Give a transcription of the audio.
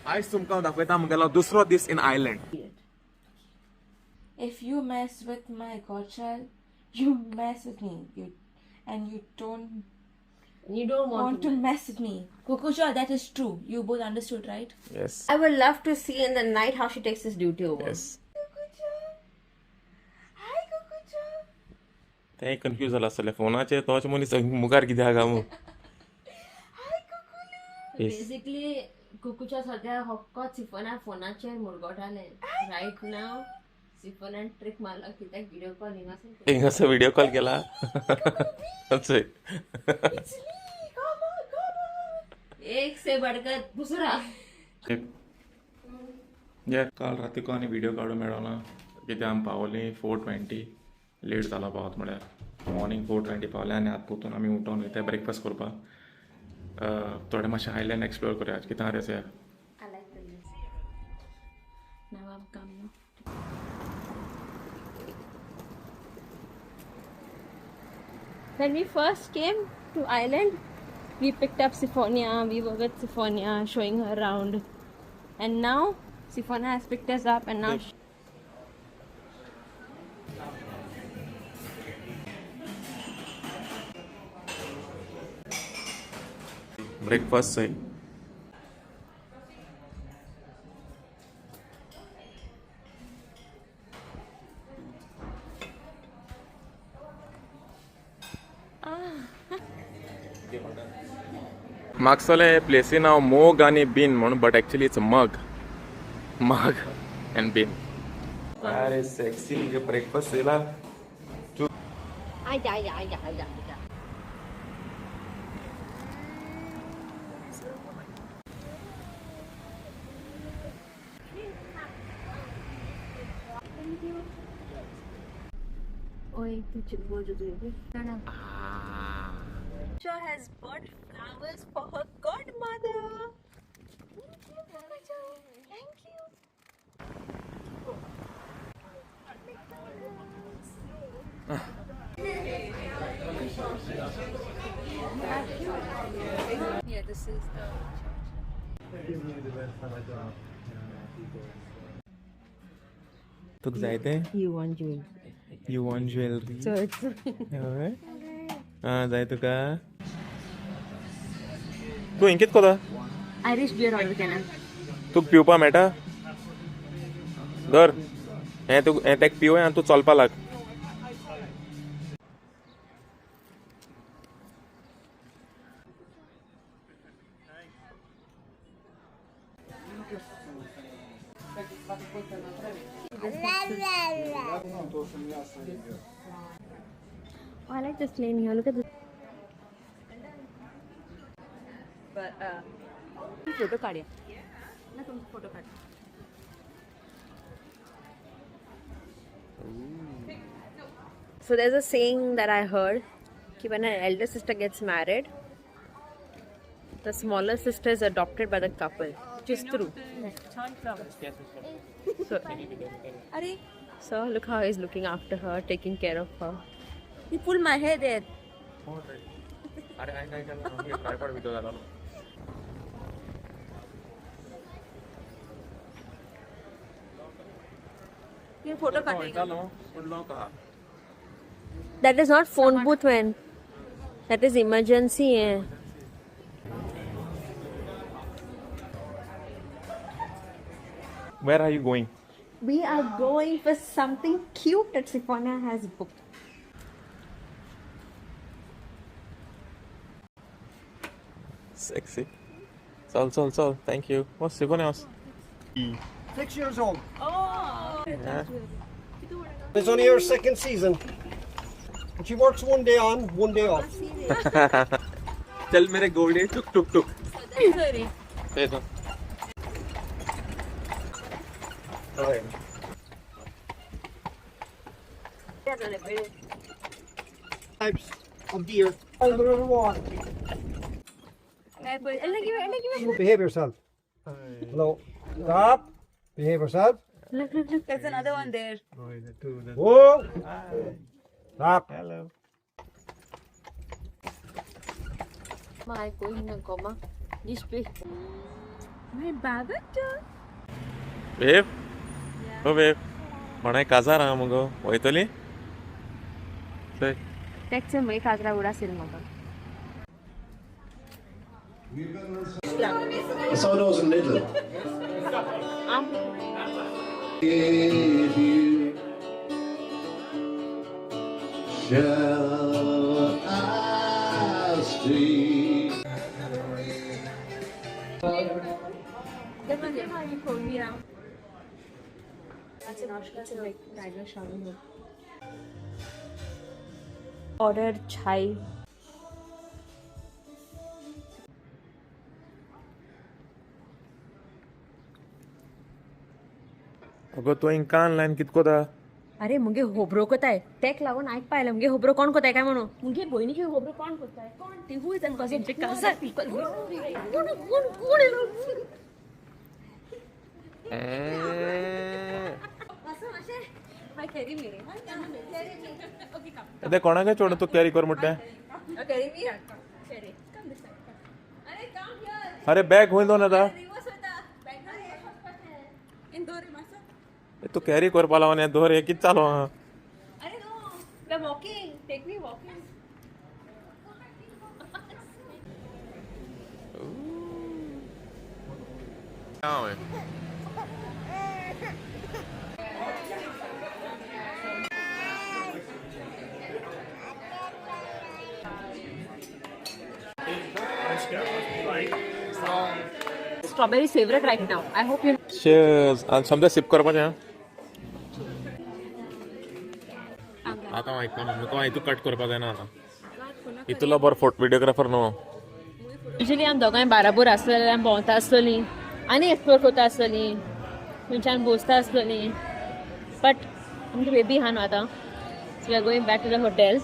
आयज तुमकां दाखयता म्हगेलो दुसरो दीस in island. If you mess with my godchild, you mess with me. You don't want to mess with me. Kukucha, that is true. You both understood, right? Yes. I would love to see in the night how she takes this duty over. Yes. Kukucha. Hi, Kukucha. ते confuse जाला आसतले फोनाचेर तोच मनीस मुखार कित्याक गा मू. Hi, Kukulu. Basically, Kukucha सद्या हक्कोच सिफोना फोनाचेर मुरगोटाले. Right now, सिफोनान ट्रिक मारलो कित्याक व्हिडिओ कॉल हिंगासर व्हिडिओ कॉल केला. It's me. Come on, come on. एक से बढ़कर दुसरा. ये काल रातीको आनी व्हिडिओ काडूंक मेळना कित्याक आमी पावली 4:20 लेट जाला पावत म्हळ्यार मॉर्निंग 4:20 पावले आनी आतां पोतून आमी उठोन वयता ब्रेकफास्ट करपाक. थोडे मातशें आयलँड एक्सप्लोर करूया. कितें रे sir? Now I'm coming. When we first came to island, we picked up Siphonia. We were with Siphonia, showing her around, and now Siphonia has picked us up, and now. Breakfast say. म्हाका प्लेसी नांव मोग आनी बीन म्हणून, but actually it's mug mug and bean. अरे sexy मुगे breakfast येला. Kukucha has bought flowers for her godmother. Thank you, Kukucha. Thank you. Yeah, this is the तुक जायते? You want jewelry. You want jewelry. So it's हां जाय तुका. तूं हिंग कितें कोता? आयरिश बियर ऑर्डर केला. तुका पिवपा मेळटा? धर हें तूं हें तेका पिवय आनी तूं चलपा लाग. Oh, I like this lane here. Look at this. But photo काढूया ना, तुमचा फोटो काढ. So there's a saying that I heard कि when an elder sister gets married, the smaller sister is adopted by the couple, which is true. So, so look how he's looking after her, taking care of her. He pulled my hair there. अरे काय काय tripod भितर जालो. ये photo काढेगा. That is not phone booth, man. That is emergency. Eh? Where are you going? We are going for something cute that Siphonia has booked. Sexy. Sol, sol, sol. Thank you. What's Siphonia? 6 years old. Oh. Yeah. It's only her second season. And she works one day on, one day off. चल मेरे गोल्डे टुक टुक टुक. Sorry. दे दो. Types of deer under the water. Behave yourself. Hello. Stop. Behave yourself. Look, look, look. There's another one there. Whoa. Stop. Hello. My going na coma. This way. My बाबा. Babe, ओ babe, कोणाय काजार आहा मुगो, वयतली चोय. Tax मागीर काजरा उडास येयल म्हाका. I saw those in Lidl. If you shall I stay? Order chai. अगो, तूं हिंग कान लायन कित कोता? अरे, मुगे होबरो कोताय, तेक लागून आयकपा आयलें मुगे होबरो कोण कोताय काय म्हणून. मुगे भयणीक होबरो कोण कोताय, कोण ती? Who is cousin? Cousin कोण कोण कोण येयलो? माय कॅरी मी. ते कोणाक चोड तूं कॅरी कर म्हणटा? Carry me, carry. Come this side. अरे, come here. अरे, बॅग खंय दोन आतां? रिवर्स वता. इन दोर मातसो. तूं कॅरी करपा लागून हें दोर, हें कितें चालू आहा? अरे no, we are walking. Take me walking. हांव. Strawberry favorite right now. I hope you. Cheers. आनी समजा सिप करपाचें आं. आतां हांव आयकना म्हाका. हितू कट करपा जायना आतां. इतलो बरो फोटो विडियोग्राफर न्हू. युजली आमी दोगांय बाराबोर आसलें जाल्यार आमी भोंवता आसतलीं आनी एक्सप्लोर करता आसतलीं, खंयच्यान बसता आसतलीं, बट आमची बेबी आहा न्हू आतां, so we are going back to the hotel.